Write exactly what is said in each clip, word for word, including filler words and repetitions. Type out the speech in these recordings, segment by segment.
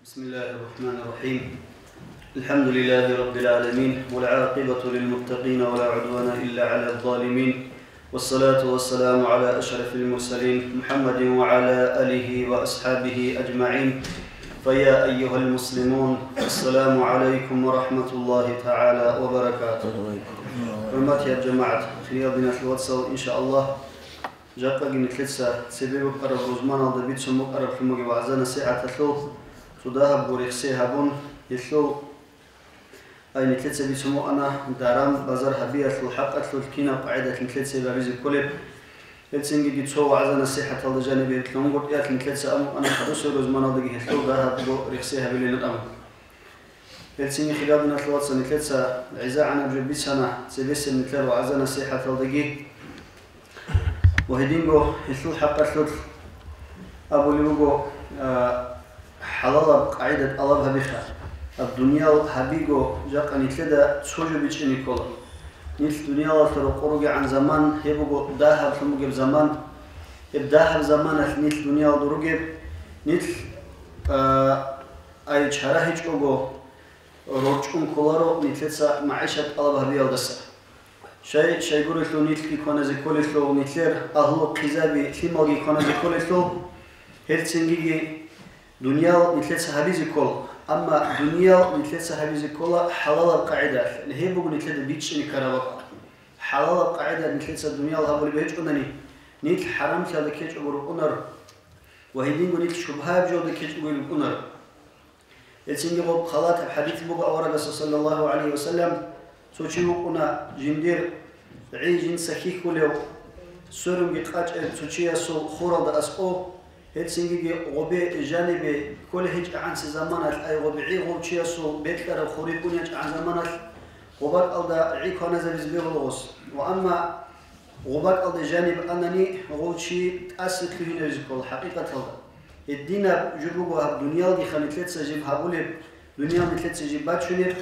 بسم الله الرحمن الرحيم. الحمد لله رب العالمين، والعاقبة للمتقين، ولا عدوان إلا على الظالمين، والصلاة والسلام على أشرف المرسلين محمد وعلى آله وأصحابه أجمعين. فيا أيها المسلمون، السلام عليكم ورحمة الله تعالى وبركاته. حرمات يا جماعة، خير دين الواتساب إن شاء الله. Жакъаги нилъеца цебе букӀараб рузманалда бицун букӀараб лъимаги вагӀза-насихӀаталъул цо дагьабго рехсей гьабун, гьелъул, ай, нилъеца бицун букӀана даран-базар гьабиялъул хӀакъалъулъ кинаб къагӀидалъ нилъеца гьабизе кколеб. Гьелцинги цо вагӀза-насихӀаталда жанибе лъунгутӀиялъ нилъеца абун букӀана хадусеб рузманалдаги гьелъул дагьабго рехсей гьабилилан абун. Гьелцинги хириял диналъул вацал, нилъеца гӀезегӀанаб жо бицана цебесеб нилъер вагӀза-насихӀаталдаги. Ва гьединго гьелъул хӀакъалъулъ абулеб буго, а, хӀалалаб къагӀида тӀалаб гьабиха. Гьаб дуниял гьабиго, жакъа нилъеда цо жо бичӀчӀине ккола. Нилъ дуниялалъул рокъор ругегӀан заман, гьеб буго дагьаблъун бугеб заман. Гьеб дагьаб заманалъ нилъ дуниялда ругеб, нилъ, а, ай чара гьечӀого, рорчӀун кколаро нилъеца магӀишат тӀалаб гьабиялдаса. Щай-щайгурелъул нилъги кваназе кколелъул, нилъер агьлу-хъизаби лъималги кваназе кколелъул, гьелцинги дуниял нилъеца гьабизе ккола, амма дуниял нилъеца гьабизе ккола хӀалалаб къагӀидалъ, гьеб буго нилъеда бичӀчӀине ккараб бакӀ. ХӀалалаб къагӀида нилъеца дуниял гьабулеб гьечӀунани, нилъ хӀарамлъиялда ккечӀого рукӀунаро ва гьединго нилъ шубгьаяб жоялда ккечӀого рукӀунаро. Гьелцинги гъоб халатаб хӀадис буго аварагасул, саллаллагьу гӀалайгьи ва саллам, цо чи вукӀуна жиндир гӀи жинца хьихьулев, сверунги къачӀел цо чиясул хуралда аскӀов, гьелцинги гъобе жанибе кколей гьечӀегӀанси заманалъ, ай гъоб гӀи гъов чиясул бекьараб хуриб бунечӀегӀан заманалъ, гъоб бакӀалда гӀи кваназабизе бегьула гъос. Ва амма гъоб бакӀалде жаниб анани, гъов чи тӀаса лъугьинавизе ккола хӀакъикъаталда. Гьединаб жо буго гьаб дуниялгиха нилъеца жиб гьабулеб, дуниял нилъеца жиб бачунеб,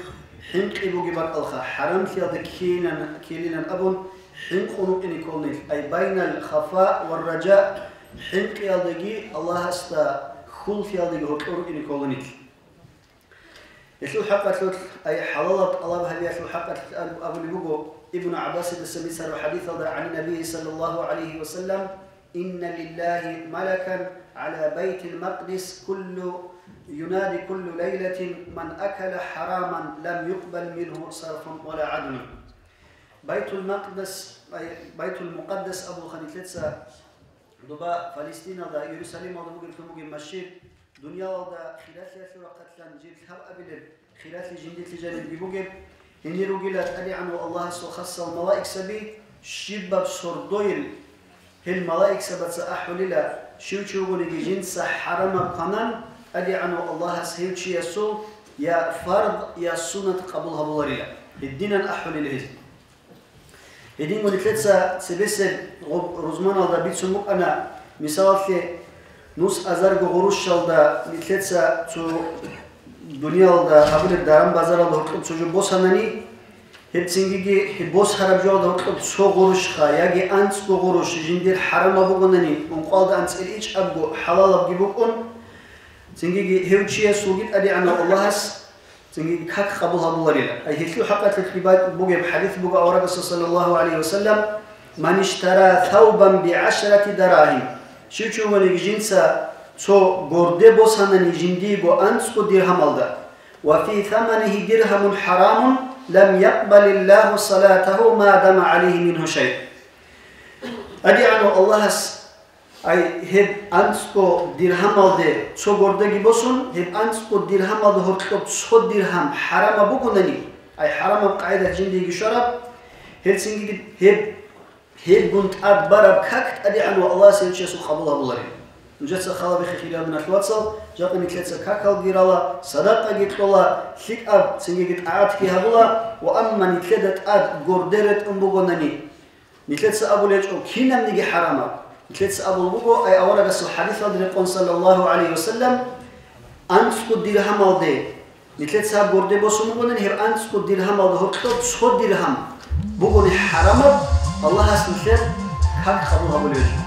хӀинкъи бугеб бакӀалха, хӀарамлъиялда ккейилан, ккелилан абун, хӀинкъун рукӀине ккола нилъ, ай байнал хафа ва ража, хӀинкъиялдаги Аллагьасда хьуллъиялдаги гьоркьор рукӀине ккола нилъ. Гьелъул хӀакъалъулъ, ай хӀалалаб тӀалаб гьабиялъул хӀакъалъулъ аб-, абулеб буго Ибну ГӀаббасидаса бицараб хӀадисалда, гӀани Набийи саллаллагьу гӀалайгьи ва саллам, «Инна лиллагьи малакан гӀала Байтил Макъдис куллу, юнади куллу лайлатин, ман акала хӀараман, лам юкъбал мингьу сарфун ва ла гӀадлун». Байтул Макъдис, ай, Байтул Мукъаддас абулха нилъеца, доба Палестиналда, Иерусалималда бугеб лъун бугеб машгьид, дуниялалда хиралъиялъул рахъалъан жиб лъабабилеб, хиралъи жиндилъи жанибги бугеб, гьенир ругила ТӀадегӀанав Аллагьасул хасал малаикзаби, щибаб сордойил гьел малаикзабаца ахӀулила, щив чи вугониги жинца хӀарамаб кванан, ТӀадегӀанав Аллагьас гьев чиясул я фард, я суннат къабул гьабуларила. Гьединан ахӀулила гьез. Гьединго нилъеца цебесеб гъоб рузманалда бицун букӀана, мисалалъе, нус азарго гъурущалда нилъеца цо дуниялда гьабулеб даран-базаралда гьоркьоб цо жо босанани, гьеб цинги гьеб босараб жоялда гьоркьоб цо гъурущха яги анцӀго гъурущ жиндир хӀарамаб бугонани, ункъоялда анцӀила ичӀабго хӀалалабги букӀун, цинги гьев чиясулги ТӀадегӀанав Аллагьас цинги как къабул гьабуларила. Ай гьелъул хӀакъалъулъги бай-, бугеб хӀадис буго аварагасул, саллаллагьу гӀалайгьи ва саллам, «Ман иштара саубан би гӀашарати дарагьим». Щив чи вугониги жинца цо горде босанани жиндиего анцӀго диргьамалда, «ва фи саманигьи диргьамун хӀарамун, лам якъбалиллагьу салатагьу ма дама гӀалайгьи мингьу шай». ТӀадегӀанав Аллагьас Ай гьеб анцӀго диргьамалде цо гордеги босун, гьеб анцӀго диргьамалда гьоркьоб цо диргьам хӀарамаб бугонани, ай хӀарамаб къагӀидалъ жиндиеги щвараб, гьелцинги гьеб, гьебгун тӀад бараб как ТӀадегӀанав Аллагьас гьев чиясул къабул гьабуларила. Нужеца хал гьабихъе, хириял диналъул вацал, жакъа нилъеца какалги рала, садакъаги кьола, лъикӀаб цинги тӀагӀатги гьабула, ва амма нилъеда тӀад горде ретӀун бугонани, нилъеца абулеб гьечӀо кинабниги хӀарамаб. Нилъеца абулеб буго, ай аварагасул хӀадисалда рекъон, саллаллагьу гӀалайгьи ва саллам, анцӀго диргьамалде, нилъеца гьаб горде босун бугонани, гьеб анцӀго диргьамалда гьоркьоб цо диргьам бугони хӀарамаб, Аллагьас нилъер как къабул гьабулеб гьечӀо.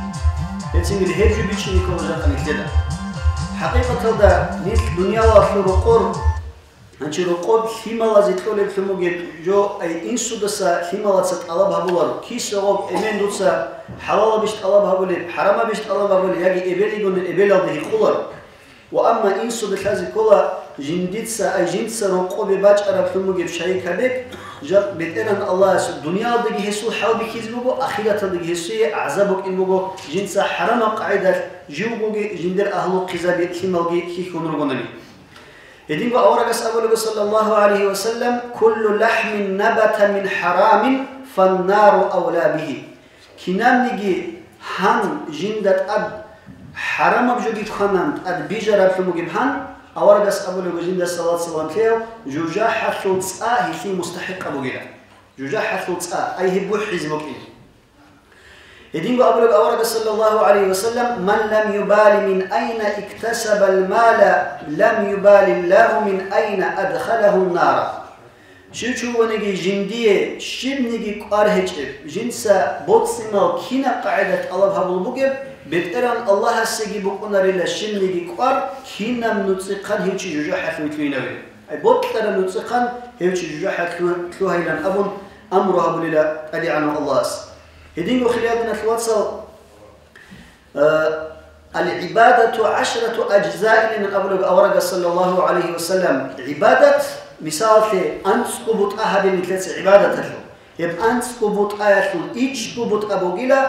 Гьецин гьеб жо бичӀчӀине ккола жакъа нилъеда. ХӀакъикъаталда нилъ дуниялалъул рокъор, гьанчи рокъоб лъималазе кьолеблъун бугеб жо, ай инсудаса лъималаца тӀалаб гьабуларо, киса гъоб эмен дуца хӀалалабищ тӀалаб гьабулеб, хӀарамабищ тӀалаб гьабулеб, яги эбел йигони эбелалда гьикъуларо. Ва амма инсуда лъазе ккола жиндица, ай жинца рокъобе бачӀараблъун бугеб шайикабек, жакъ БетӀеран Аллагьас дуниялалдаги гьесул хӀал бихьизе буго, ахираталдаги гьесие гӀазаб букӀин буго, жинца хӀарамаб къагӀидалъ живгоги жиндир агьлу хъизаби лъималги хьихьун ругонаби. Гьединго аварагас абулего, саллаллагьу гӀалайгьи ва саллам: «Куллу лахӀмин набата мин хӀарамин, фаннару авла бигьи». Кинабниги гьан жинда тӀад хӀарамаб жоги кванан тӀад бижараблъун бугеб гьан, аварагас абулего жинда, саллаллагьу гӀалайгьи ва саллам, лъеяв, жужахӀалъул цӀа гьелъие мустахӀикъаб бугила. ЖужахӀалъул цӀа, ай гьеб бухӀизе букӀин. Гьединго абулеб аварагас, саллаллагьу гӀалайгьи ва саллам: «Ман лам юбали мин айна иктасабал мала, лам юбали Аллагьу мин айна адхалагьун нара». Щив чи вугониги жиндие щибниги кӀвар гьечӀеб, жинца боцӀи-мал кинаб къагӀидалъ тӀалаб гьабулеб бугеб, БетӀеран Аллагьасеги букӀунарила щибниги кӀвар, кинаб нуцӀихъан гьев чи жужахӀалъуве лъугьинавилан. Ай бокьараб нуцӀихъан гьев чи жужахӀалъуве лъугьайилан абун амру гьабулила ТӀадегӀанав Аллагьас. Гьединго, хириял диналъул вацал, Э, «Ал-гӀибадату гӀашрату ажзаин», – абулеб аварагас, саллаллагьу гӀалайгьи ва саллам, гӀибадат, мисалалъе, анцӀго бутӀа гьабе нилъеца гӀибадаталъул. Гьеб анцӀго бутӀаялъул ичӀго бутӀа бугила,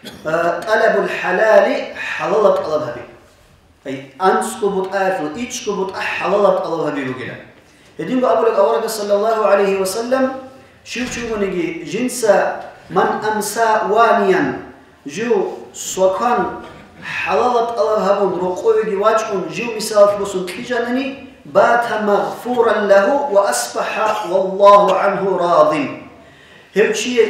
э, тӀалабул хӀалали, хӀалалаб тӀалаб гьаби. Ай, анцӀго бутӀаялъул ичӀго бутӀа хӀалалаб тӀалаб гьаби бугила. Гьединго абулеб аварагас, саллаллагьу гӀалайгьи ва саллам, щив чи вугониги жинца: «Ман амса ваниян», жив свакан хӀалалаб тӀалаб гьабун рокъовеги вачӀун, жив мисалалъ босун кьижанани, «бата магъфуран лагьу ва асбахӀа валлагьу гӀангьу радин». Гьев чие,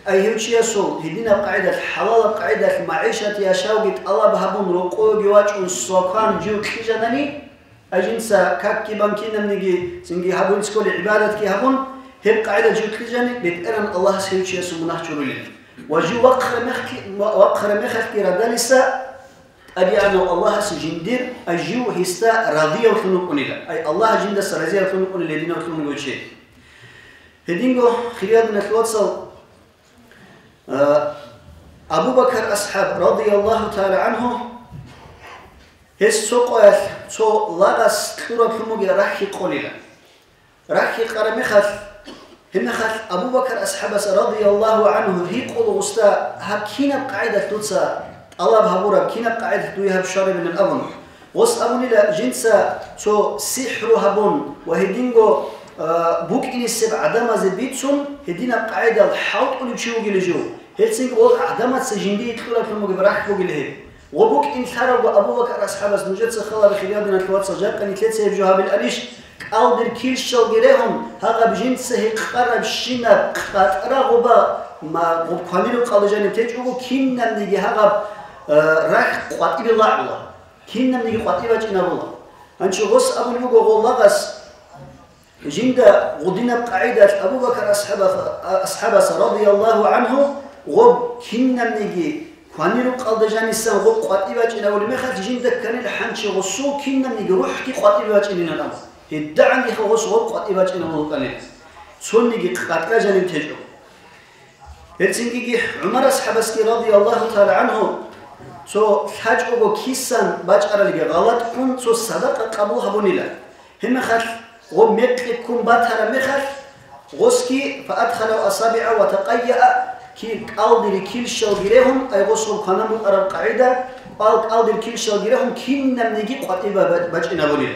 ай гьев чиясул гьединаб къагӀидалъ, хӀалалаб къагӀидалъ магӀишат яшавги тӀалаб гьабун рокъовеги вачӀун свакан жив кьижанани, Ай жинца какги бан кинабниги цинги гьабулеб кколи, гӀибадатги гьабун, гьеб къагӀида жив кьижани, БетӀеран Аллагьас гьев чиясул мунагь чурулел. Ва жив вахъараб мехги-, ва-, вахъараб мехалъги радалиса, ТӀадегӀанав Аллагьас жиндир, ай жив гьесда разиявлъун вукӀунила, ай Аллагь жиндаса разиявлъун вукӀунила гьединавлъун вуго чи. Гьединго, хириял диналъул вацал, А, Абу Бакар асхӀаб, радияллагьу тагӀала гӀангьу, гьес цо къоялъ цо лагъас кьураблъун бугеб рахь къолила. Рахь къараб мехалъ, гьебмехалъ Абу Бакар асхӀабас, радияллагьу гӀангьу, гьикъула гъосда: «Гьаб кинаб къагӀидалъ дуца тӀалаб гьабураб, кинаб къагӀидалъ дуе гьаб щварабилан?» – абун. Гъос абунила, жинца цо сихӀру гьабун ва гьединго, а, букӀинисеб гӀадамазе бицун, гьединаб къагӀидал хӀалтӀулев чи вугила жив. Гьелцинги гъол гӀадамаца жиндие кьураблъун бугеб рахь бугила гьеб. Гъо букӀин лъаравго Абу Бакар асхӀабас нужеца хал гьабе, хириял диналъул вацал, жакъа нилъеца гьеб жо гьабилаанищ, кӀалдир килщалги регьун, гьагъаб жинца гьекъарабщинаб къатӀра гъоба, ма, гъоб кванирукъалда жаниб течӀого, кинабниги гьагъаб, а, рахь къватӀибе лагӀула. Кинабниги къватӀибачӀинабула. Гьанчо гъос абулеб буго гъоллагъас, жинда гъудинаб къагӀидалъ Абу Бакар асхӀабас, асхӀабас, радияллагьу гӀангьу, гъоб кинабниги кванирукъалда жанисан гъоб къватӀибачӀинабулеб мехалъ, жинда кканил хӀанчи гъосул кинабниги рухӀги къватӀибачӀинилан абу. ГьедигӀанги гъос гъоб къватӀибачӀинабулкъанил. Цониги къатӀра жаниб течӀо. Гьелцингиги ГӀумар асхӀабасги, радияллагьу тагӀала гӀангьу, цо лъачӀого кисан бачӀаралги гъалатӀун цо садакъа къабул гьабунила. Гьебмехалъ гъо мекъи ккун батараб мехалъ, гъосги, фаадхала асабигӀа ва такъайяа, ки-, кӀалдири килщалги регьун, ай гъосул кванан букӀараб къагӀида, кӀал-, кӀалдир килщалги регьун, кинабниги къватӀиба ба-, бачӀинабунила.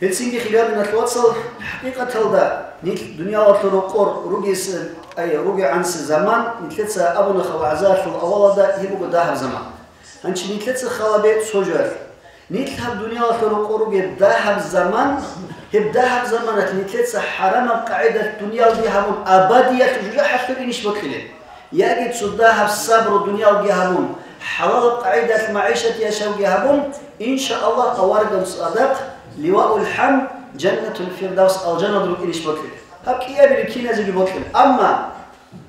Гьелцинги, хириял диналъул вацал, хӀакъикъаталда нилъ дуниялалъул рокъор ругес-, ай, ругегӀанси заман, нилъеца абунаха вагӀзаялъул авалалда, гьеб буго дагьаб заман. Гьанчи нилъеца хал гьабе цо жоялъ. Нилъ гьаб дуниялалъул рокъор ругеб дагьаб заман, гьеб дагьаб заманалъ нилъеца хӀарамаб къагӀидалъ дуниялги гьабун, абадиялъ жужахӀалъур инищ бокьилеб? Яги цо дагьаб сабру дуниялги гьабун, хӀалалаб къагӀидалъ магӀишат яшавги гьабун, иншааллагь, аварагасул цадахъ, Ливаул ХӀамд, Жаннатул Фирдавс, алжаналда рукӀинищ бокьилеб? Гьаб кӀиабили киназеги бокьилеб. Амма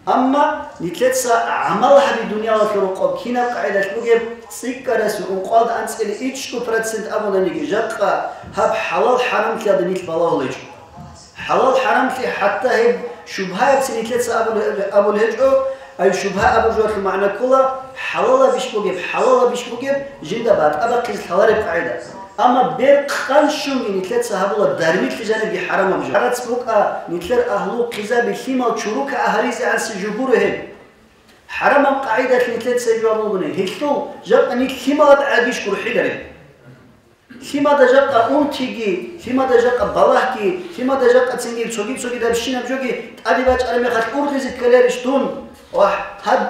Амма нилъеца гӀамал гьаби дуниялалъул рокъоб кинаб къагӀидалъ бугеб, цӀикӀкӀарасеб ункъоялда анцӀила ичӀго процент абунаниги, жакъа гьаб хӀалал-хӀарамлъиялда нилъ балагьулел гьечӀо. ХӀалал-хӀарамлъи хӀатта гьеб шубгьаябцин нилъеца абулеб, абулеб гьечӀо, ай шубгьа абураб жоялъул магӀна ккола, хӀалалабищ бугеб, хӀалалабищ бугеб, жинда батӀа бахъизе лъалареб къагӀида. Амма беркъан щунги нилъеца гьабула дармилъи жанибги хӀарамаб жо. ГӀарац букӀа нилъер агьлу хъизаби лъимал чурука агьаризегӀанси жо гуро гьеб. ХӀарамаб къагӀидалъ нилъеца гьеб жо гьабулгуни, гьелъул жакъа нилъ лъималазда гӀагищ гурхӀилареб. Лъимада жакъа унтиги, лъимада жакъа балагьги, лъимада жакъа цинги цоги-цогидабщинаб жоги тӀаде бачӀараб мехалъ ургъизе ккеларищ дун? Вагь, гьаб,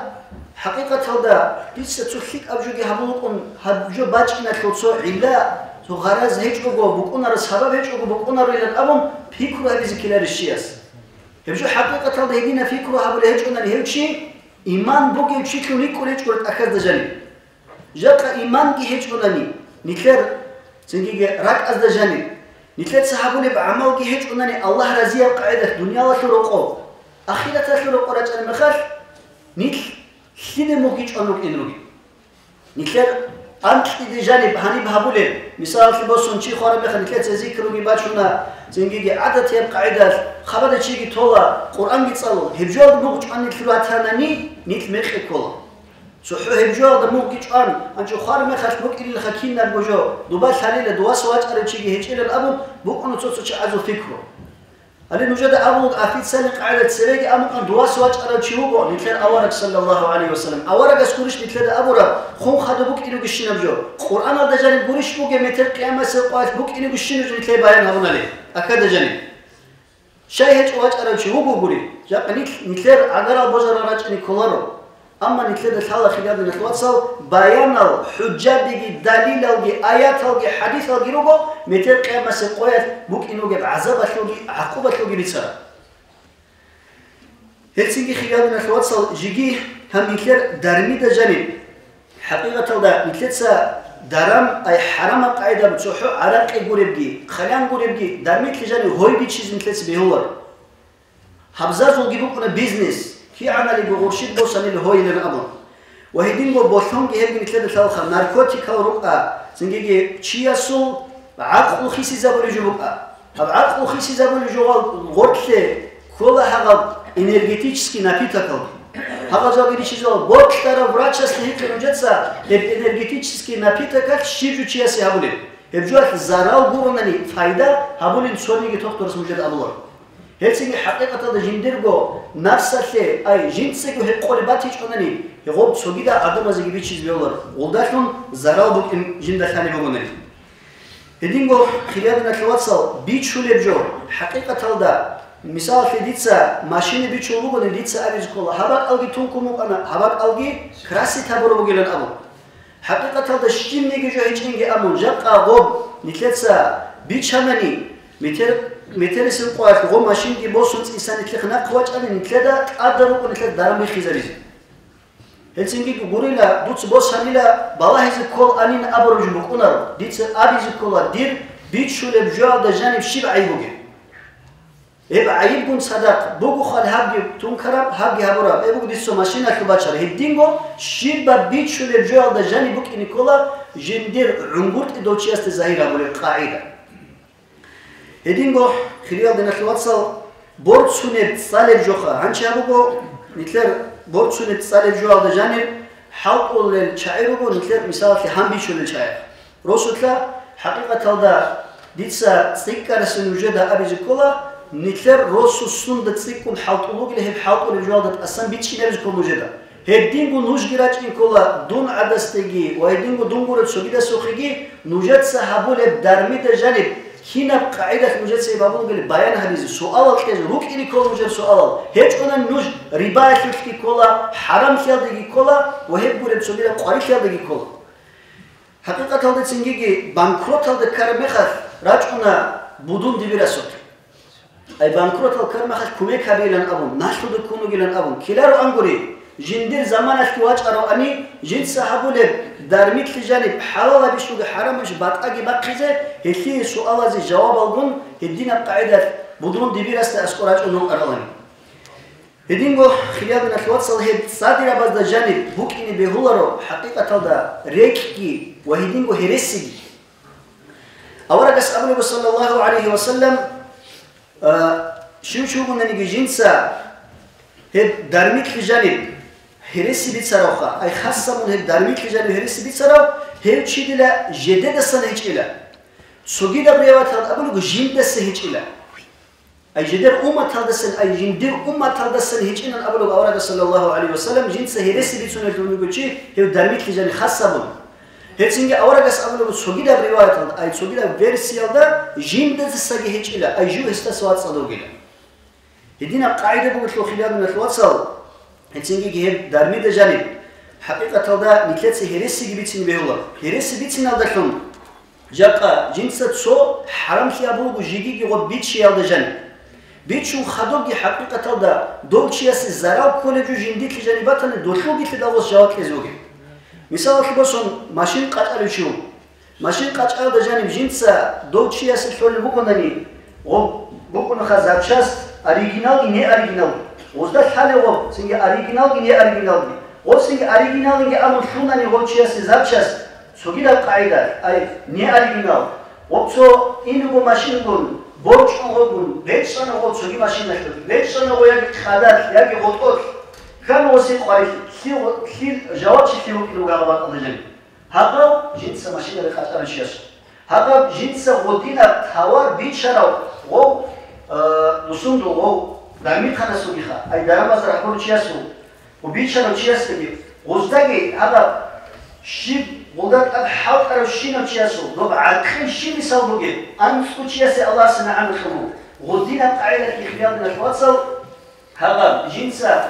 хӀакъикъаталда, дица цо лъикӀаб жоги гьабулукъун, гьаб жо бачӀиналъул цо гӀилла, цо гъараз гьечӀого букӀунаро, сабаб гьечӀого букӀунаройилан абун пикру гьабизе ккеларищ чияс? Гьеб жо хӀакъикъаталда гьединаб пикру гьабулев гьечӀонани гьев чи, иман бугев чилъун рикӀкӀунев гьечӀо тӀахьазда жаниб. Жакъа иманги гьечӀунани, нилъер цинги ракӀазда жаниб, нилъеца гьабулеб гӀамалги гьечӀунани Аллагь разияб къагӀидалъ дуниялалъул рокъоб, ахираталъул рокъоб рачӀараб мехалъ, нилъ лъиде мугьги чӀван рукӀин ругел. Нилъер анкьиде жаниб гьаниб гьабулеб, мисалалъе босун, чи хвараб мехалъ нилъеца зикруги бачуна, цинги гӀадатияб къагӀидалъ хабада чиги тола, Къуръанги цӀалула, гьеб жоялда мугъ чӀван нилъ ратанани, нилъ мекъи ккола. ЦохӀо гьеб жоялда мугъги чӀван, гьанчо хвараб мехалъ букӀинилаха кинабго жо, дуба лъалила, дуваса вачӀарав чиги гьечӀилан абун букӀуна цо-цо чагӀазул пикру. Гьале нужеда абулеб официальный къагӀида цереги абун, дуваса вачӀарав чи вуго нилъер авараг, саллаллагьу гӀалайгьи ва саллам. Аварагас гурищ нилъеда абураб, хун хадуб букӀинебгищинаб жо? Къуръаналда жаниб гурищ бугеб метер къиямасеб къоялъ букӀинебгищинаб жо нилъее баян гьабунали, ахада жаниб? Щай гьечӀо вачӀарав чи вугогури, жакъа нилъ нилъер гӀагарал божарал рачӀине кколаро. Амма нилъеда лъала, хириял диналъул вацал, баянал, хӀужжабиги, далилалги, аяталги, хӀадисалги руго, метер къиямасеб къоялъ букӀине бугеб гӀазабалъулги гӀакъубалъулги бицараб. Гьелцинги, хириял диналъул вацал, жеги гьаб нилъер дармида жаниб. ХӀакъикъаталда, нилъеца даран, ай хӀарамаб къайдаб цохӀо гӀаракъи гуребги, хъалиян гуребги, дармилъи жаниб гьой бичизе нилъеца бегьуларо. Гьабзазулги букӀуна бизнес, кигӀаналиго гъурщид босанил гьойилан абун. Ва гьединго болъонги гьебги нилъеда лъалха, наркотикал рукӀа, цинги чиясул гӀакълу хисизабулеб жо букӀа. Гьаб гӀакълу хисизабулеб жо гъоркье ккола гьагъаб энергетический напитокалги. Гьагъаб жал ирищизал бокьарав врачаслъи гьикъе нужеца гьеб энергетический напитокалъ щиб жо чиясе гьабулеб. Гьеб жоялъ зарал гуронани пайда гьабулин цониги тохтурас нужеда абуларо. Гьелцинги хӀакъикъаталда жиндирго напсалъе, ай, жинцаго гьеб къолеб батичӀонани, гьеб цогидал гӀадамазеги бичизе бегьуларо, гъолдалъун зарал букӀин жинда лъалеб бугони. Гьединго, хириял диналъул вацал, бичулеб жо, хӀакъикъаталда, мисалалъе, дица машина бичулеб бугони, дица абизе ккола, гьаб бакӀалги тункун букӀана, гьаб бакӀалги красить гьабураб бугилан абун. ХӀакъикъаталда щибниги жо гьечӀинги абун, жакъа гъоб нилъеца бичанани, метер-, метерисеб къоялъ гъо машинги босун цӀиса нилъехъ нахъ вачӀани, нилъеда тӀадаб букӀун нилъер даран биххизаризе. Гьелцинги гурила, дуца босанила балагьизе кколаанин абураб жо букӀунаро, дица абизе ккола дир бичулеб жоялда жаниб щиб гӀайиб бугеб. Гьеб гӀайибгун цадахъ буго хал гьабги тункараб, гьабги гьабураб, гьеб буго дица машиналъуб бачараб. Гьединго щибаб бичулеб жоялда жаниб букӀине ккола жиндир гӀунгутӀи дов чиясде загьир гьабулеб къагӀида. Гьединго, хириял диналъул вацал, борцунеб цӀалеб жоха. Гьанчи гьабуго, нилъер борцунеб цӀалеб жоялда жанир хӀалтӀулел чагӀи руго, нилъер мисалалъе гьан бичулел чагӀи. Росулъа, хӀакъикъаталда, дица цӀикӀкӀарасе нужеда абизе ккола, нилъер росу сунда цӀикӀкӀун хӀалтӀулугел гьеб хӀалтӀулеб жоялда тӀасан бичӀчӀинабизе ккола нужеда. Гьединго нужги рачӀин ккола дун гӀадасдеги ва гьединго дун гуреб цогидасухъеги нужеца гьабулеб дармида жаниб кинаб къагӀидалъ нужеца гьеб гьабулеб баян гьабизе, суалал кьезе, рукӀине ккола нужер суалал. ГьечӀонан нуж рибаялъулъги ккола, хӀарамлъиялдеги ккола ва гьеб гуреб цогидаб къварилъиялдеги ккола. ХӀакъикъаталда цингиги банкроталда ккараб мехалъ рачӀуна будун дибирасухъе. Ай банкротал ккараб мехалъ кумек гьабейилан абун, налъуда ккун вугилан абун, ккелароан гури, жиндир заманалъги вачӀаравани, жинца гьабулеб дармилъи жаниб хӀалалабищ буго хӀарамабищ батӀаги бахъизе, гьелъие суалазе жавабалгун гьединаб къагӀидалъ будун дибирасда аскӀор рачӀун рукӀаралани. Гьединго, хириял диналъул вацал, гьеб цадирабазда жаниб букӀине бегьуларо хӀакъикъаталда рекӀкӀги ва гьединго гьересиги. Аварагас абулеб, саллаллагьу гӀалайгьи ва саллам, а, щив чи вугониги жинца гьеб дармилъи жаниб гьереси бицаравха, ай хасабун гьеб дармилъи жаниб гьереси бицарав, гьев чи дила жидедасан гьечӀила. Цогидаб риваяталда абулеб буго, жиндаса гьечӀила. Ай жидер умматалдасан, ай жиндир умматалдасан гьечӀинан абулеб аварагас, саллаллагьу гӀалайгьи ва саллам, жинца гьереси бицунелъул вуго чи гьев дармилъи жаниб хасабун. Гьецинги аварагас абулеб цогидаб риваяталда, ай цогидаб версиялда жиндасаги гьечӀила, ай жив гьесдаса вацӀцӀадавгила. Гьединаб къагӀида бугелъул, хириял диналъул вацал, гьецинги гьеб дармида жаниб, хӀакъикъаталда нилъеца гьересиги бицине бегьула. Гьереси бициналдалъун, жакъа жинца цо хӀарамлъи абулго жигиги гъоб биччиялда жаниб. Бичун хадубги, хӀакъикъаталда дов чиясе зарал кколеб жо жиндилъи жаниб батани, долъулги лъидалгъос жаваб кьезе бугеб. Мисалалъе босун, машин къачӀалев чи вуго. Машин къачӀалда жаниб жинца дов чиясе лъолеб бугонани, гъоб букӀунаха запчасть, оригиналги неоригиналги. Гъозда лъалев гъоб, цинги оригиналги неоригиналги. Гъоб цинги оригиналги абун лъунани гъоб чиясе запчасть, цогидаб къагӀида, ай, неоригинал. Гъоб цо иного машингун, борчӀун гъогун, бечӀана гъоб цоги машиналъул, бечӀана гъо яги хъадалъ, яги гъотӀолъ. Хьана гъосин къварилъи, лъи-, лъил жавабчи лъив вукӀин вугеб гьаб бакӀалда жаниб. Гьаб жинца машинаби къачӀарав чиясул. Гьаб жинца гъодинаб товар бичарав гъов, э, дусунду гъов, дармихъанасулиха, ай даран-базар гьабурав чиясул, гъов бичарав чиясдаги, гъоздаги гьаб щиб гъолда тӀад хӀалтӀарав щинав чиясул, доб гӀакъил щиб мисал бугеб, анцӀго чиясе Аллагьас нагӀана лъугьун. Гъодинаб къагӀида, хириял диналъул вацал, гьаб жинца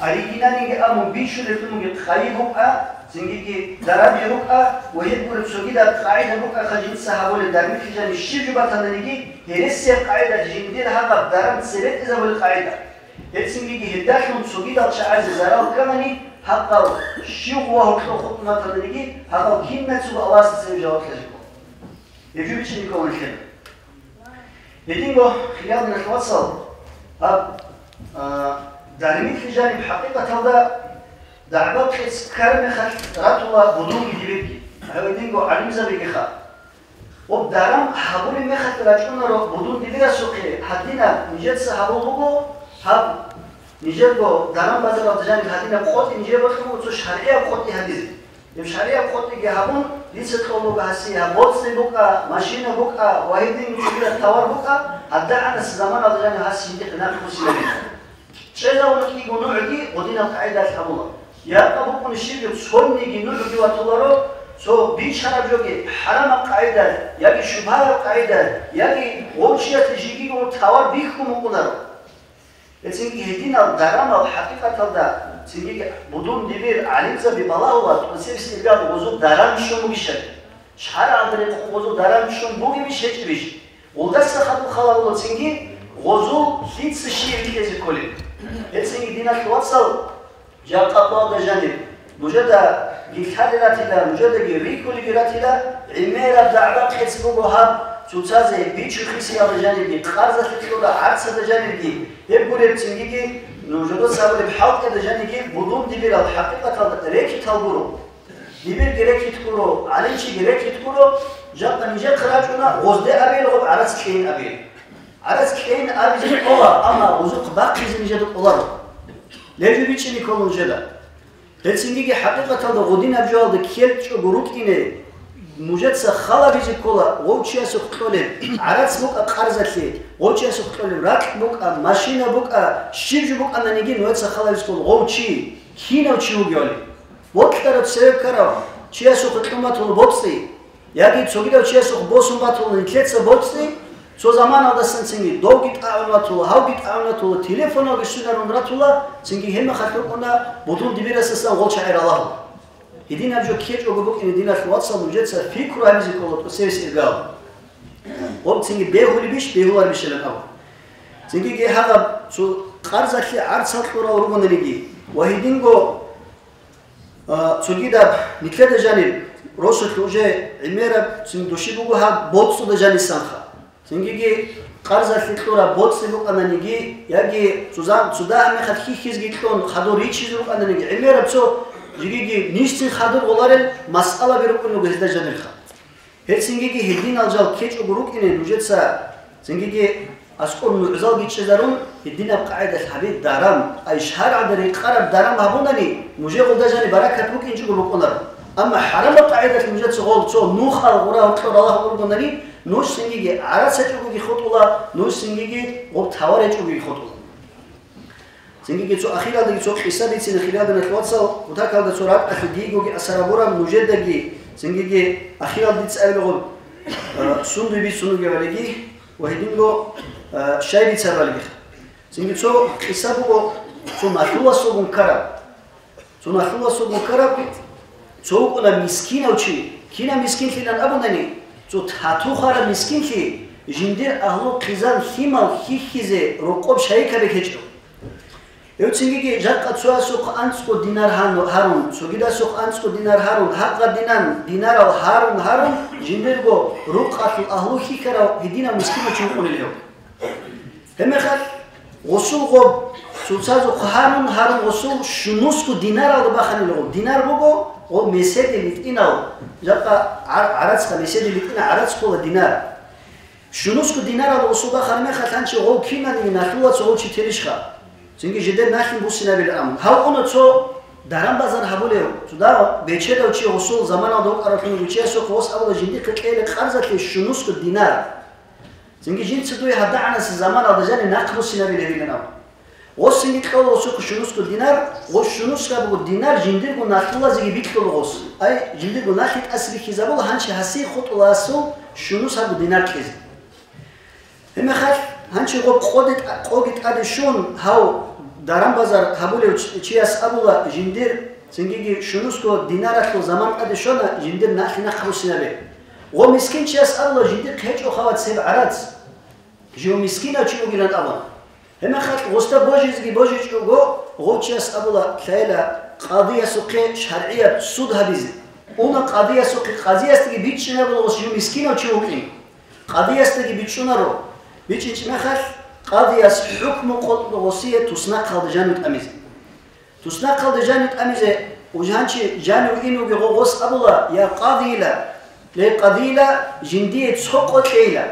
оригиналги абун бичулеб бугеб хайи букӀа, цинги дараби рукӀа ва гьеб гуреб цогидаб къагӀида букӀаха жинца гьабулеб дармилъи жаниб щиб жо батананиги, гьересияб къагӀида жиндир гьаб даран цебетӀезабулеб къагӀида. Гьецинги гьелдалъун цогидал чагӀазе зарал кканани, гьаб щив ва гьоркьов хутӀун батананиги, гьаб кинацаго Аллагьасда цебе жаваб кьезе ккола. Гьеб жо бичӀчӀизе ккола нилъеда. Гьединго, хириял диналъул вацал, гьаб, а, дармилъи жаниб хӀакъикъаталда дагӀба-кьец ккараб мехалъ ратула будунги дибирги. Гьединго гӀалимзабигиха. Гъоб даран гьабулеб мехалъ рачӀунаро будун дибирасухъе, гьадинаб нижеца гьабул буго, гьаб нижерго даран-базаралда жаниб гьадинаб къотӀи нижер бокьун буго цо шаргӀияб къотӀи гьабизе. Гьеб шаргӀияб къотӀиги гьабун, дица кьолеб буго гьасие гьаб боцӀи букӀа, машина букӀа ва гьедин цогидаб товар букӀа, гьадагӀанас заманалда жаниб гьас жиндихъе нахъ бусинабин. ЧӀезавуна кӀиго нугӀги гъодинаб къагӀидалъ гьабула. Якъа букӀуни щиб жо цониги нугӀги ватуларо, цо бичараб жоги хӀарамаб къагӀидалъ, яги шубгьаяб къагӀидалъ, яги гъов чиясде жиги гъов товар бихьун букӀунаро. Гьецинги гьединал дарамал хӀакъикъаталда цинги будун дибир гӀалимзаби балагьула, тӀоцебесеб иргаялда гъозул даран щун бугищали? ШаргӀалда рекъон гъозул даран щун бугебищ, гьечӀебищ? Гъолдаса хадуб хал гьабула цинги гъозул лъица щиб кьезе кколеб. Гьецинги, диналъул вацал, жакъа къоялда жаниб, нужеда гилъали ратила, нужедаги рихьулиги ратила, гӀемераб дагӀба-кьец буго гьаб цоцазе бичухъисиялда жанибги, къарзалъе кьола гӀарцада жанибги, гьеб гуреб цингиги, нужеда цабулеб хӀалтӀиялда жанибги будун дибирал хӀакъикъаталда рекетал гуро. Дибирги рекет гуро, гӀалимчиги рекет гуро, жакъа нижехъе рачӀуна, гъозде абейилгъуб гӀарац кьейин абейин. ГӀарац кьейин абизе кӀола, амма гъозухъ бахъизе нижеда кӀоларо. Леб жо бичӀчӀизе ккола нужеда. Гьецинги хӀакъикъаталда гъодинаб жоялда ккечӀого рукӀине, нужеца хал гьабизе ккола гъов чиясухъ кьолеб, гӀарац букӀа къарзалъе, гъов чиясухъ кьолеб ракь букӀа, машина букӀа, щиб жо букӀананиги нужеца хал гьабизе ккола гъов чи, кинав чи вугевали. Бокьарав цеве ккарав чиясухъ кьун батула боцӀи, яги цогидав чиясухъ босун батула нилъеца боцӀи, цо заманалдасанцинги довги тӀагӀун ватула, гьавги тӀагӀун ватула, телефоналги щунарун ратула, цинги гьеб мехалъ рукӀуна будун дибирасдасан гъол чагӀи ралагьула. Гьединаб жо ккечӀого букӀине, диналъул вацал, нужеца пикру гьабизе ккола тӀоцевес иргал. Гъоб цинги бегьулебищ, бегьуларебищилан абун. Цинги гьагъаб цо къарзалъе гӀарцал кьурал ругонариги ва гьединго А, цогидаб нилъеда жаниб росулъ уже гӀемераб цин души буго гьаб боцӀуда жанисанха. Цингиги къарзалъе кьураб боцӀи букӀананиги, яги цузан-, цо дагьаб мехалъ хьихьизеги кьун хадур ричизе рукӀананиги, гӀемераб цо жигиги нижецин хадур гъоларел масъалаби рукӀун руго гьезда жанирха. Гьел цинги гьединал жал ккечӀого рукӀине нужеца, цинги аскӀор нугӀзалги чӀезарун, гьединаб къагӀидалъ гьабе даран, ай шаргӀалда рекъараб даран гьабунани, нужер гъолда жаниб баракат букӀинчӀого букӀунаро. Амма хӀарамаб къагӀидалъ нужеца гъол цо нухал гъура гьоркьор ралагьун ругонани, нуж цинги гӀарац гьечӀогоги хутӀула, нуж цинги гъоб тавар гьечӀогоги хутӀула. Цинги цо ахиралдаги цо къиса бицина, хириял диналъул вацал, кутакалда цо ракӀалъе дийгоги асар гьабураб нужедаги, цинги ахирал дица абилгъун, э, сундуй бицун вугевалиги ва гьединго, э, щай бицарвалигиха. Цинги цо къиса буго, цо налъуласулгун ккараб. Цо налъуласулгун ккараб, цо вукӀуна мискинав чи. Кинав мискинлъилан абунани, цо тату хвараб мискинлъи жиндир агьлу хъизан лъимал хьихьизе рокъоб шайикабе гьечӀо. Гьев цинги жакъа цоясухъ анцӀго динар гьану-, гьарун, цогидасухъ анцӀго динар гьарун, гьаб гъадинан динарал гьарун-гьарун, жиндирго рукъалъул агьлу хьихьарав гьединав мискинав чи вукӀунел гьев. Гьебмехалъ гъусул гъоб цоцазухъ гьарун, гьарун гъусул щунусго динаралда баханила гъоб. Динар буго гъоб меседил гьитӀинал, жакъа гӀар-, гӀарацха, меседил гьитӀина гӀарац ккола динар. Щунусго динаралда гъусул бахараб мехалъ гьанчи гъов кинаниги налъула цо гъов чи телищха? Цинги жидер налъин буссинабилан абун. Гьав уна цо даран-базар гьабулев, цо дагь бечедав чи гъусул заманалда вукӀаравлъун вугев чиясухъ гъос абула жиндихъе кьела къарзалъе щунусго динар. Цинги жинца дуе гьадагӀанасе заманалда жанив нахъ буссинабилебилан абун. Гъосинги кьола гъосухъе щунусго динар, гъос щунусго буго динар жиндирго налъулазеги бикьула гъос. Ай, жиндирго налъи тӀасабихьизабула гьанчи гьасие хутӀуласул щунус гьабго динар кьезе. Гьебмехалъ гьанчи гъоб къоде тӀа-, къоги тӀаде щун, гьав даран-базар гьабулев чи-, чияс абула жиндир, цингиги щунусго динаралъул заман тӀаде щвана, жиндир налъи нахъ буссинабе. Гъо мискин чияс абула жиндихъ гьечӀо хавац гьеб гӀарац. Жив мискинав чи вугилан абун. Гьебмехалъ гъосда божизеги божичӀого, гъов чияс абула лъайла къадиясухъе шаргӀияб суд гьабизе. Уна къадиясухъе, къазиясдаги бичӀчӀинабула гъос жив мискинав чи вукӀин. Къадиясдаги бичӀчӀунаро. БичӀчӀичӀ мехалъ, къадияс хӀукму къотӀула гъосие туснахъалда жанив тӀамизе. Туснахъалда жанив тӀамизе, гьанчи жанив ин вугев гъо-, гъос абула, я къадила, ле къадила, жиндие цо къо кьейила.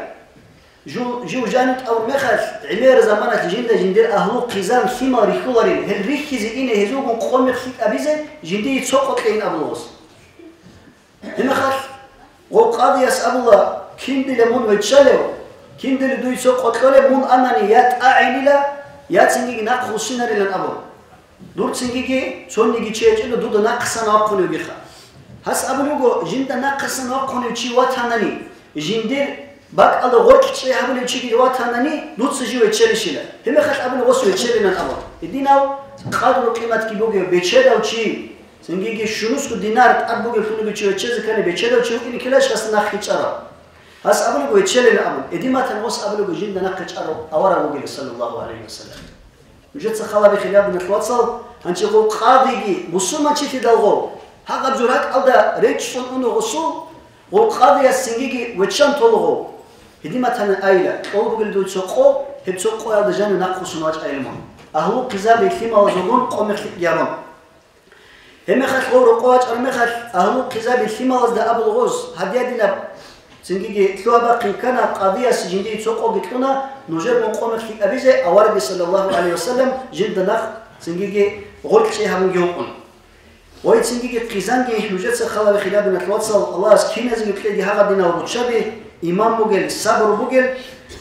Жу-, жив жанив тӀамун мехалъ, гӀемер заманалъ жинда жиндир агьлу хъизан лъимал рихьуларил, гьел рихьизе ине гьезулгун къо-мех лъикӀабизе, жиндие цо къо кьейин абула гъос. Гьебмехалъ гъо къадияс абула, киндила мун виччалев, киндила дуе цо къо кьолеб, мун анани я тӀагӀинила, я цинги нахъ буссинарилан абун. Дур цинги цониги чи гьечӀила дуда нахъасан вахъуневгиха. Гьас абулеб буго, жинда нахъасан вахъунев чи ватанани, жиндир бакӀалда гъоркь чӀей гьабулев чиги ватанани, дуца жив виччалищила. Гьебмехалъ абуна гъос виччалилан абун. Гьединав къадру-къиматги бугев бечедав чи, цинги щунусго динар тӀад бугевлъун вугев чи виччазе ккани бечедав чи вукӀине ккелищ гьасда нахъ гьечӀарав? Гьас абулеб буго виччалилан абун. Гьедин батани гъос абулеб буго жинда нахъ гьечӀарав авараг вугила, саллаллагьу гӀалайгьи ва саллам. Нужеца хал гьабе, хириял диналъул вацал, гьанчи гъов къадиги, бусурманчилъидал гъов, гьагъаб жо ракӀалда речӀчӀун уна гъосул, гъов къадияс цинги виччан тола гъов. Гьедин батани айила, кьол бугел дуе цо къо, гьеб цо къоялда жанив нахъ буссун вачӀайилан мун. Агьлу хъизан лъималазулгун къо-мех лъикӀги гьабун. Гьебмехалъ гъов рокъов вачӀараб мехалъ, агьлу хъизан лъималазда абула гъос, гьадиядинаб, цинги лъугьа-бахъин ккана, къадияс жиндие цо къоги кьуна, нужер мун къо-мех лъикӀабизе, аварагги, саллаллагьу гӀалайгьи ва саллам, жинда нахъ цинги гъоркь чӀей гьабунги вукӀун. Гъой цинги хъизанги нужеца хал гьабе, хириял диналъул вацал, Аллагьас киназеги кьеги гьагъадинал руччаби, иман бугел, сабру бугел.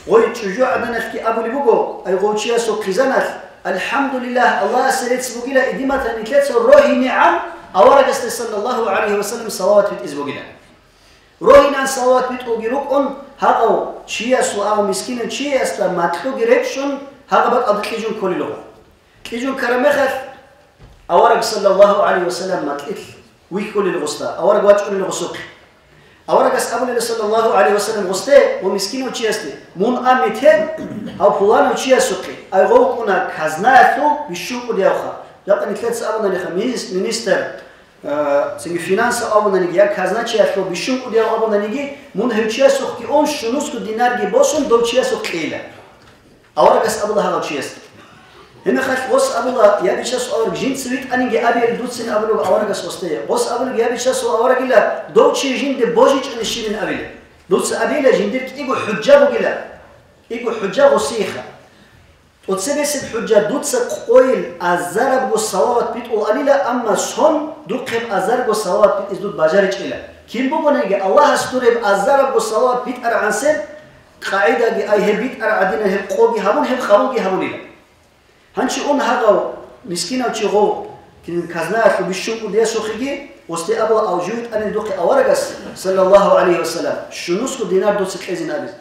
Гъой чӀужугӀаданалъги абулеб буго, ай гъов чиясул хъизаналъ, АлхӀамдулиллагь, Аллагьасе рецц бугила, гьедин батани нилъеца рогьинегӀан аварагасде, саллаллагьу гӀалайгьи ва саллам, салават битӀизе бугила. РогьинегӀан салават битӀулги рукӀун, гьагъав чиясул, гьагъав мискинав чиясда макьуги речӀчӀун, гьагъаб бакӀалда кьижун кколел гъов. Кьижун ккараб мехалъ, авараг, саллаллагьу гӀалайгьи ва саллам, макьилъ вихьулел гъосда, авараг вачӀунел гъосухъе. Аварагас абулеб, саллаллагьу гӀалайгьи ва саллам, гъосде ва мискинав чиясде, мун а метер гьав пуланав чиясухъе, ай гъов вукӀуна казнаялъул бищун кӀудиявха. Жакъа нилъеца абунаниха, минис-, министр, Э, цинги финансов абунаниги, я казначеялъул бищун кӀудияв абунаниги, мун гьев чиясухъги ун, щунусго динарги босун, дов чиясухъ кьейила. Аварагас абула гьагъав чияс. Гьебмехалъ гъос абула, я бичасул авараг, жинца витӀанинги абейил дуцин абулев аварагас гъосде. Гъос абулеб, я бичасул аварагила, дов чи жинде божичӀони щибин абилеб. Дуца абейила, жиндир кӀиго хӀужа бугила. КӀиго хӀужа гъосиеха. ТӀоцебесеб хӀужа, дуца къойил азарабго салават битӀуланила, амма сон духъеб азарго салават битӀизе дуд бажаричӀила. Кин бугониги, Аллагьас дур гьеб азарабго салават битӀарагӀансеб къагӀидаги ай, гьеб битӀарагӀадинан гьеб къоги гьабун, гьеб къабулги гьабунила. Гьанчи ун гьагъав мискинав чи гъов, кин казнаялъул бищун кӀудиясухъеги, гъосде абула, ав жив витӀанин духъе аварагас, саллаллагьу гӀалайгьи вассалам, щунусго динар дуца кьезин абизе.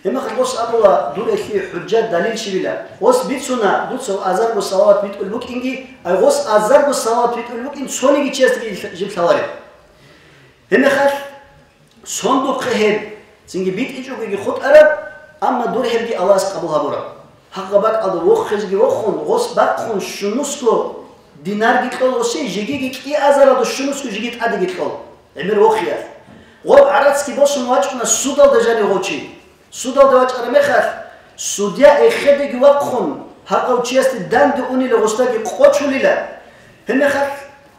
Гьебмехалъ гъос абула, дур эхьи хӀужа далил щибила. Гъос бицуна, дуца азарго салават битӀулеб букӀинги, ай гъос азарго салават битӀулеб букӀин цониги чиясдаги жиб лъалареб. Гьебмехалъ сон духъе гьеб, цинги битӀичӀогоги хутӀараб, амма дур гьебги Аллагьас къабул гьабураб. Гьагъа бакӀалда вохизеги вохун, гъос бахъун щунусго динарги кьол гъосе, жегиги кӀиазаралда щунусго жеги тӀадеги кьол. ГӀемер вохиялъ. Гъоб гӀарацги босун вачӀуна судалда жанив гъов чи. Судалда вачӀараб мехалъ, судья эхедаги вахъун, гьагъав чиясде данде унила, гъосдаги къочулила. Гьебмехалъ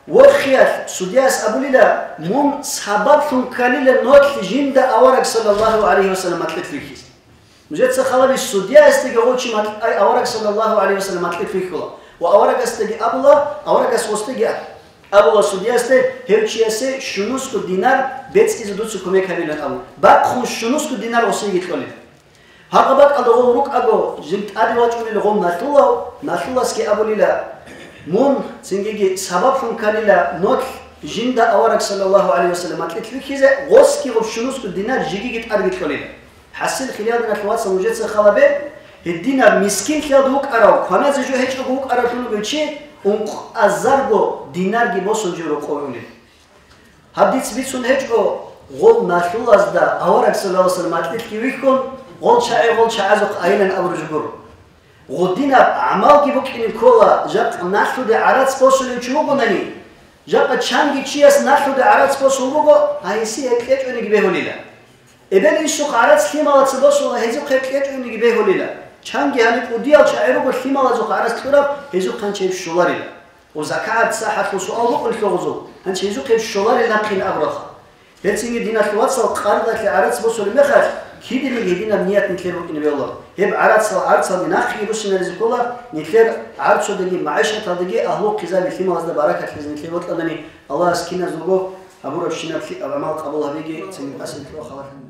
вохиялъ судьяяс абулила, мун сабаблъун кканила нолъ жинда авараг саллаллагьу гӀалайгьи вассалам макьилъ вихьизе. Нужеца халаби, судьяясдаги гъов чи макь-, ай, авараг саллаллагьу гӀалайгьи вассалам макьилъ вихьула. Ва аварагасдаги абула, аварагас гъосдаги абула судьясде, гьев чиясе щунусго динар бецӀизе дуца кумек гьабилан абун. Бахъун щунусго динар гъосиеги кьолила. Гьагъа бакӀалда гъов рукӀаго, жин тӀаде вачӀунила гъов налъулав, налъуласги абулила, мун, цингиги сабаблъун кканила нолъ жинда авараг саллаллагьу гӀалайгьи вассалам макьилъ вихьизе, гъосги гъоб щунусго динар жегиги тӀадги кьолила. ХӀасил, хириял диналъул вацал, нужеца халабе, гьединаб мискинлъиялда вукӀарав, кваназе жо гьечӀого вукӀаравлъун вугев чи ункъазарго динарги босун жо рокъове унел. Гьаб дица бицун гьечӀо, гъол налъулазда авараг саллаллагьу гӀалайгьи вассалам макьилъги вихьун, гъол чагӀи гъол чагӀазухъ айилан абураб жо гуро. Гъудинаб гӀамалги букӀине ккола, жакъа налъуде гӀарац босулев чи вугонани, жакъа чанги чияс налъуде гӀарац босун буго, гьайси гьеб кьечӀониги бегьулила. Эбел-инсухъ гӀарац лъималаца босула, гьезухъ гьеб кьечӀониги бегьулила. Чанги гьаниб кӀудиял чагӀи руго лъималазухъ гӀарац кьураб, гьезухъ гьанчи гьеб щоларила. Ва закагӀат сахӀалъул суал букӀун лъугьузул, гьанчи гьезухъ гьеб щоларил нахъин абуралха. Гьецинги, диналъул вацал, къардалъе гӀарац босулеб мехалъ, киданиги гьединаб ният нилъер букӀине бегьула. Гьеб гӀарацал гӀарцалги нахъеги руссинаризе ккола, нилъер гӀарцудеги, магӀишаталдеги, агьлу-хъизаби, лъималазда баракат лъезе нилъее бокьанани, Аллагьас киназулго гьабурабщинаб лъикӀаб гӀамал къабул гьабеги, цинги къасирлъугьа халалъ.